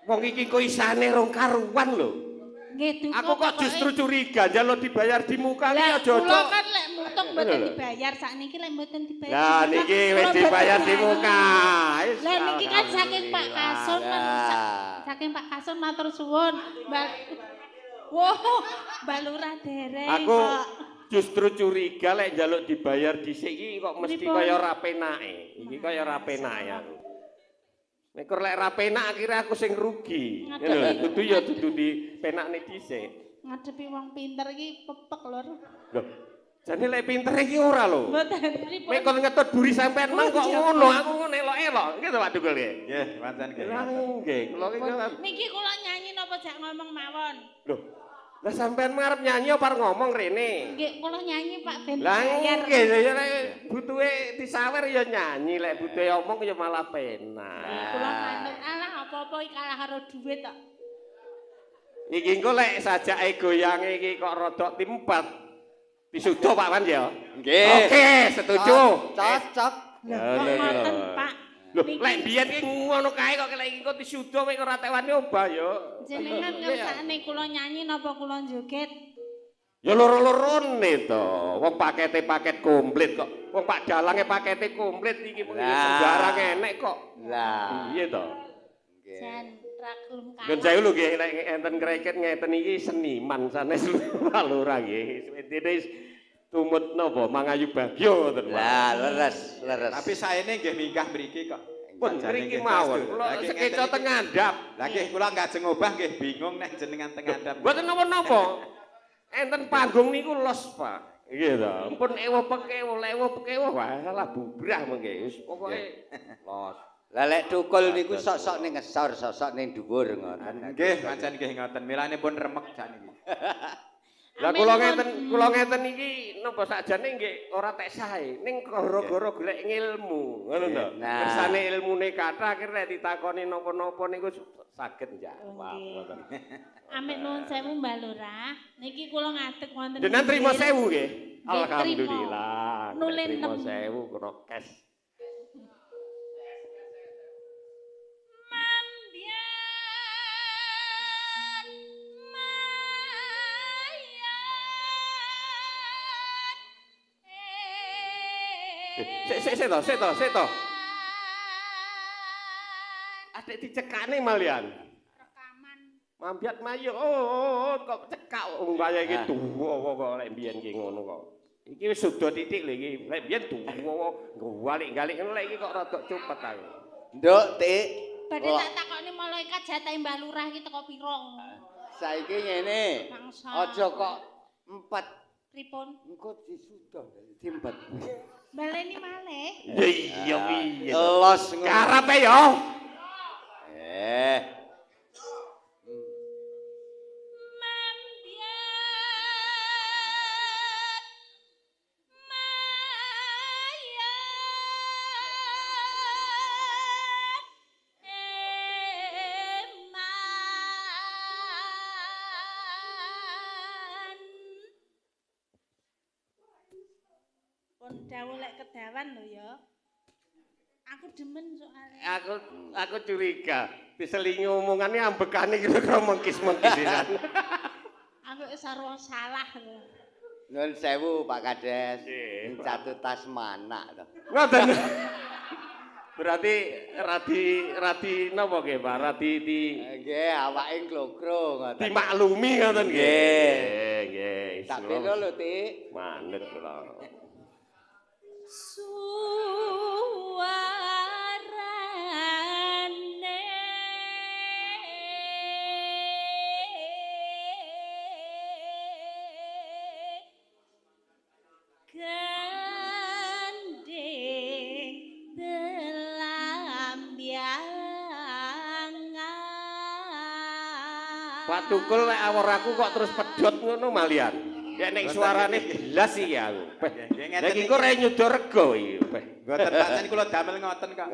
Wong iki kok isane rong karuan lho. Nggih duka. Aku kok justru curiga njaluk dibayar di muka iki aja-aja. Kula kan lek mutung mboten dibayar, sakniki lek mboten dibayar. Lah niki wis dibayar di muka. Lah niki kan saking Pak Kasun, saking Pak Kasun matur suwun. Mbak Wah, Mbak Lurah dereng. Aku justru curiga lek njaluk dibayar dhisik iki kok mesti kaya ora penake. Iki kaya ora penake aku. Nek lek ra penak akhire aku sing rugi. Lho, kudu ya dudu dipenakne dhisik. Ngadepi wong pinter iki pepek, Lur. Lho, jane lek pinter iki ora lho. Mboten pripun. Nek kon ngetut buri sampean mang kok ngono, aku ngono elok-elok. Nggih to Pak Dugul nggih? Nggih, pancen nggih. Nggih, kula iki niki kula nyanyi napa jak ngomong mawon? Lho. Lah sampean arep nyanyi apa arep ngomong rene? Nggih, kula nyanyi Pak ben dibayar. Lah nggih, ya lek butuhe disawer ya nyanyi, lek butuhe omong ya malah penak. Kula manut, alah apa-apa iki kalah karo dhuwit kok. Iki engko lek sajake goyange iki kok rodok timpat. Disudo Pak Wan ya? Nggih. Oke, setuju. Cocok. Lho kok ngoten Pak? Lho, lek biyen iki ngono kae kok lek iki kok disudo kowe ora tewani obah ya. Jenengan ngersakne kula nyanyi napa kula joget? Ya loro-lorone to. Wong pakete paket komplit kok. Wong Pak Dalange pakete komplit iki sembarang enek kok. Lah. Piye to? Nggih. Jan ra gelem kalah. Nuwun sewu lho nggih lek enten kreket ngeten iki seniman sanes Pak Lurah nggih. Intine tumut napa mangayu bagya ngoten Pak. Lah leres, leres. Tapi saene nggih minggah mriki kok. Pun mriki mawon. Kula sekeca teng ngandhap. Lah nggih kula ngajeng obah nggih bingung nek jenengan teng ngandhap. Mboten napa-napa. Enten panggung niku los, Pak. Nggih to. Ampun ewuh pekewuh, lek ewuh pekewuh walah bubrah mengke. Wis pokoke los. Lah lek tukul niku sok-sok ning ngesor, sok-sok ning dhuwur ngoten. Nggih, pancen nggih ngoten. Milane pun remek sakniki. Lah kula ngeten iki napa sakjane nggih ora tek sae, ning gara-gara golek ngilmu, ngono to. Kersane ilmune kathah akhire nek ditakoni napa-napa niku saged njawab ngoten. Amit nuwun sewu Mbak Lurah, niki kula ngadeg wonten. Jenengan trimo sewu nggih? Alhamdulillah. Trimo sewu kena cash. Sik to. Adik dicekakne malian. Rekaman. Mambiat mayo kok cekak wong kaya iki tuwa kok lek mbiyen ki ngono kok. Iki wis sudah titik lho iki. Lek mbiyen tuwa galik-galik ngono lek iki kok rada cepet aku. Nduk, Tik. Badhe tak takokne malaikat jatahe Mbah Lurah iki teko pira? Saiki ngene. Aja kok empat. Pripun? Engko disudah diempet. Baleni malih. Ya iya piye. Los ngono. Karepe ya. Mambiat mayat eman. Pun dawuh lek kedawan lho ya. Aku demen soalnya. Aku curiga diselingi omongane ambekane kira-kira mengkis-mengkis. Aku wis sarwa salah lho. Nuwun sewu Pak Kades. Catut tas manak to. Ngoten. Berarti radi napa nggih Pak? Radi di nggih awake nglokro ngoten. Dimaklumi ngoten nggih. Nggih. Tak bela lho, Tik. Manut kula. Suarane gending telambiangan. Pak Tukul lek awor aku kok terus pedhot ngono malian. Ya nek suarane jelas iki aku. Lah iki kok ora nyuda rega iki. Mboten pancen kula damel ngoten kok.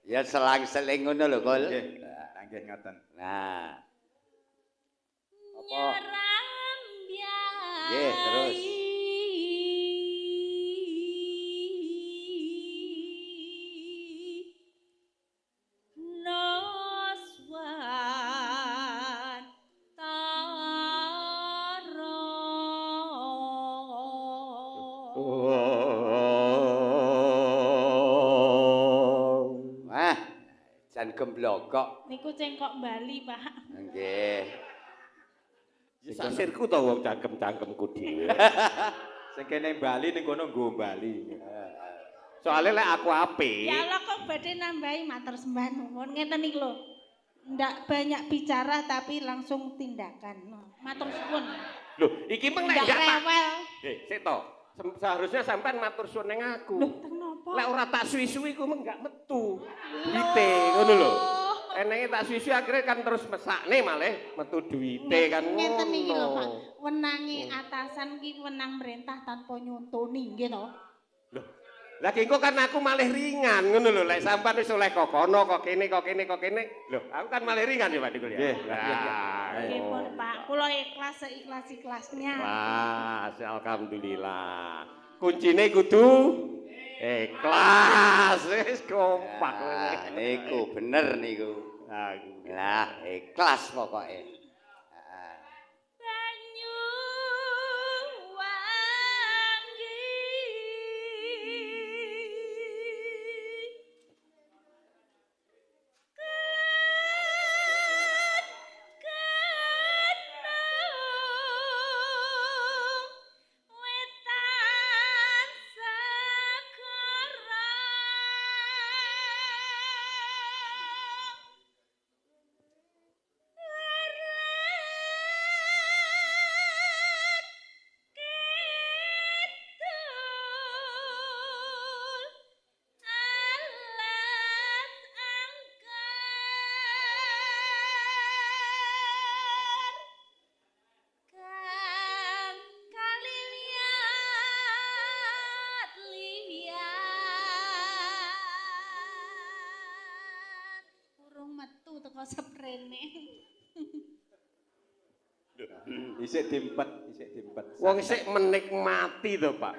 Ya selang-seling ngono lho, Kul. Nggih. Nggih ngoten. Nah. Apa? Nggih, terus. Jan gemblokok. Niku cengkok Bali, Pak. Nggih. Ya sasirku to wong cangkem-cangkemku dhewe. Sing kene Bali ning kono nggo Bali. Soale lek aku apik. Ya Allah kok badhe nambahi matur sembah nuwun ngeten iki lho. Ndak banyak bicara tapi langsung tindakan. Matur suwun. Lho, iki meng lek Ndak rewel. Sik to. Seharusnya sampean matur suwun ning aku. Lho, teng napa? Lek ora tak suwi-suwi ku meng gak metu. Duite ngono lho. Enenge tak suwi-suwi akhirnya kan terus mesakne malih metu duite kan ngono. Ngeten iki lho, Pak. Wenange atasan ki wenang merintah tanpa nyuntuni nggih to. Lho. Lah ki engko kan aku malih ringan ngono lho. Lek sampean wis oleh kok kono kok kene kok kene kok kene. Lho, aku kan malih ringan ya Pak Dikul ya. Nggih, nggih pun Pak, kula ikhlas seikhlas-ikhlasnya. Wah, alhamdulillah. Kuncine kudu ikhlas. Wis kompak. Nah, niku bener niku. Lah, ikhlas pokoke. Isik dimpet, isik dimpet. Wong isik menikmati to, Pak.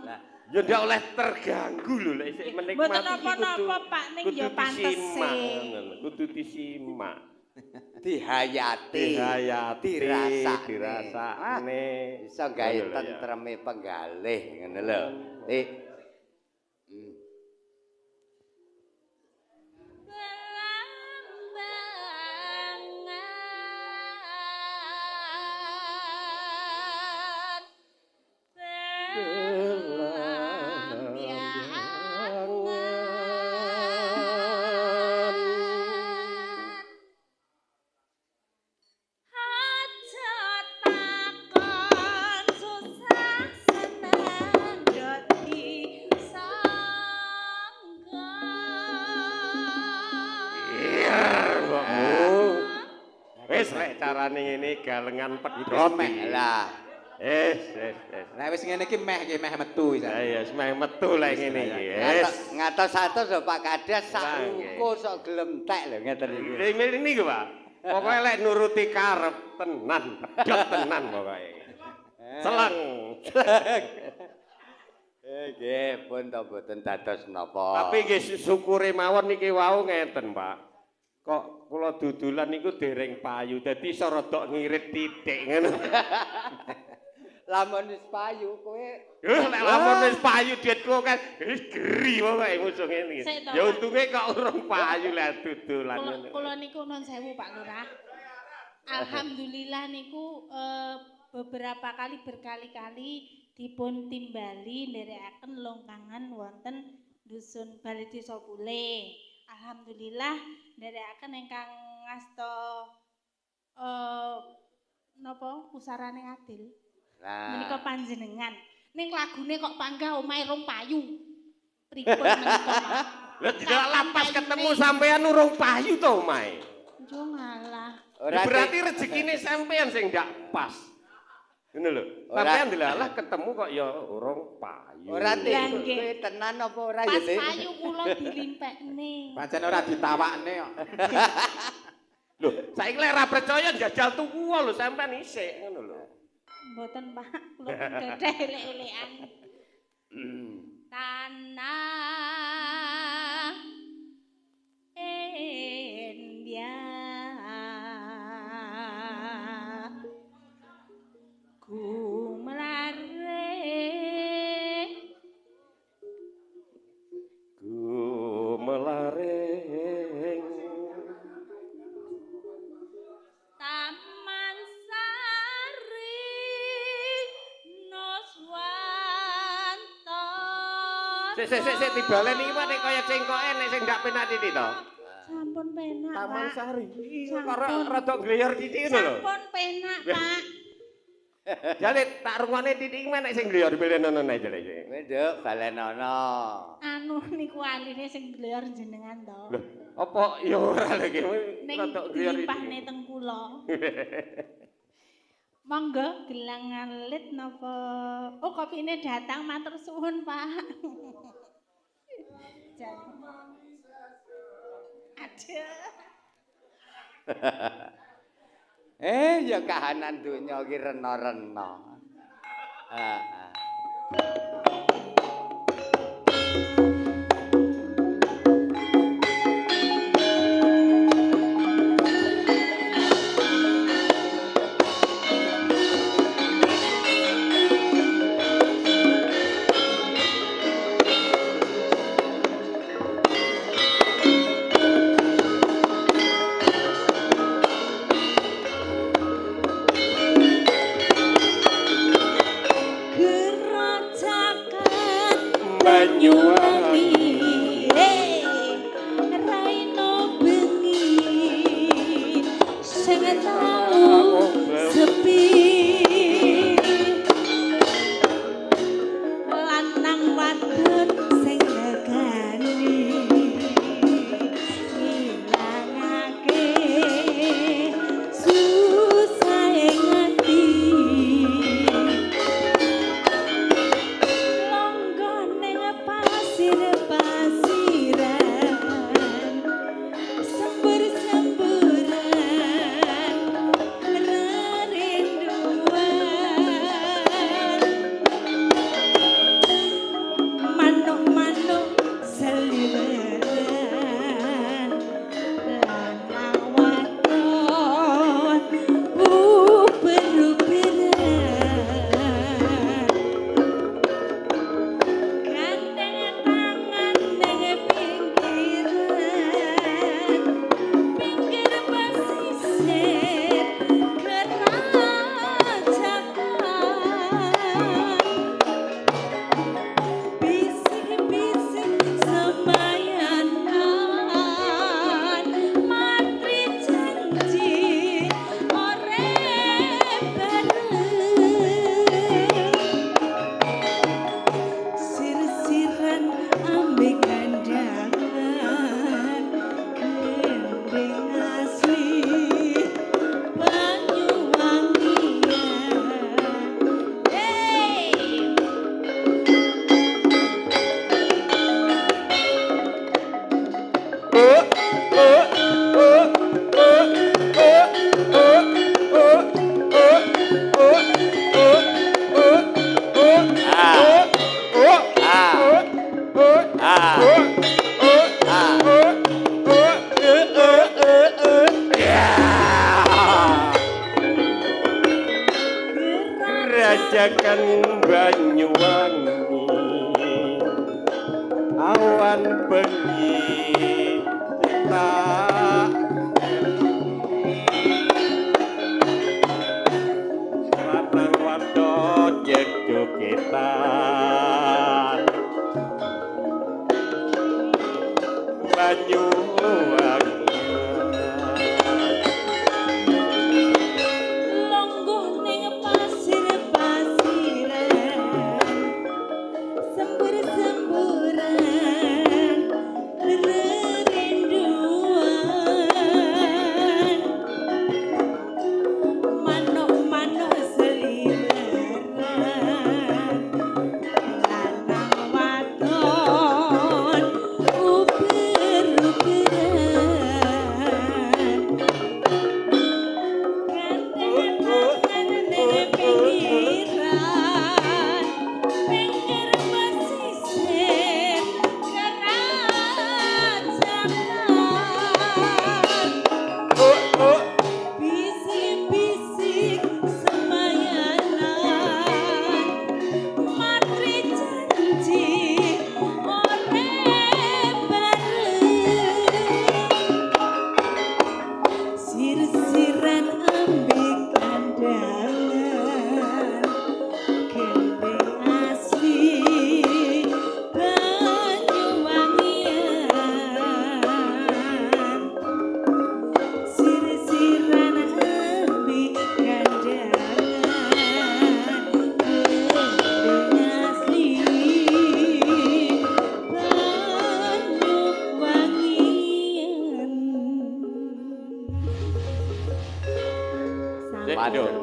Lah, ya ndak oleh terganggu lho lek isik menikmati. Mboten napa-napa, Pak, ning ya pantese. Kudu disimak. Dihayati, dihayati, dirasakne. Dirasakne. Iso gawe tentreme penggalih ngono lho. Ngene galengan pedhot meh lah. Wis wis wis. Lah wis ngene iki meh iki meh metu wis. Ha iya, meh metu lek ngene iki. Wis ngatos-atos lho Pak Kades sak ruko sok gelem tek lho ngeten iki. Ngene niku Pak. Pokoke lek nuruti karep tenan, pedhot tenan pokoke. Seleng. Nggih, pun to mboten dados napa. Tapi nggih syukure mawon niki wau ngeten, Pak. Kok kula dudulan niku dereng payu, dadi iso rada ngirit titik ngono. Lamun wis payu kowe. Lek lamun wis payu duitku kan wis geri pokoke musuh ngene iki. Ya untunge kok urung payu lek dudulan ngono. Kula niku nun sewu Pak Lurah. Alhamdulillah niku beberapa kali berkali-kali dipun timbali nderekaken longkangan wonten dusun Balai Desa Pule. Alhamdulillah nderekaken ingkang ngasta napa pusarane adil. Menika panjenengan. Ning lagune kok panggah omahe rong payu. Pripun menika? Lah tidak lapas ketemu sampean urung payu to omahe. Yo ngalah. Berarti rezekine sampean sing ndak pas. Ngono lho. Sampean dilalah ketemu kok ya urung payu. Ora kowe tenan apa ora ya, Dik? Pas payu kula dilimpekne. Pancen ora ditawakne kok. Lho, saiki lek ora percaya njajal tuku lho sampean isik ngono lho. Mboten, Pak. Kula gadah elek-elekan. Tanah India gumelaring Sik sik sik sik dibalen iki Pak nek kaya cengkoke nek sing ndak penak titik to. Sampun penak, Pak. Taman Sari. Iya kok rada ngleyor titik ngono lho. Sampun penak, Pak. Jale tak rungokne titik iki nek sing ngleyor balenono nek jale. Kowe nduk balenono. Anu niku aline sing ngleyor jenengan to. Lho, apa ya ora lho iki rada ngleyor limpahne teng kula. Monggo gelang alit napa? Oh, kopine datang, matur suwun, Pak. Aduh. Ya kahanan donya iki rena-rena. Heeh. Banyuwangi Raino bengi sing tau sepi lanang wadon sing legani ngilangake susahe ati. Rajakan Banyuwangi awan bengi tak lanang wadon jogetan Banyuwangi. Longguh ning pasir-pasiran Yo.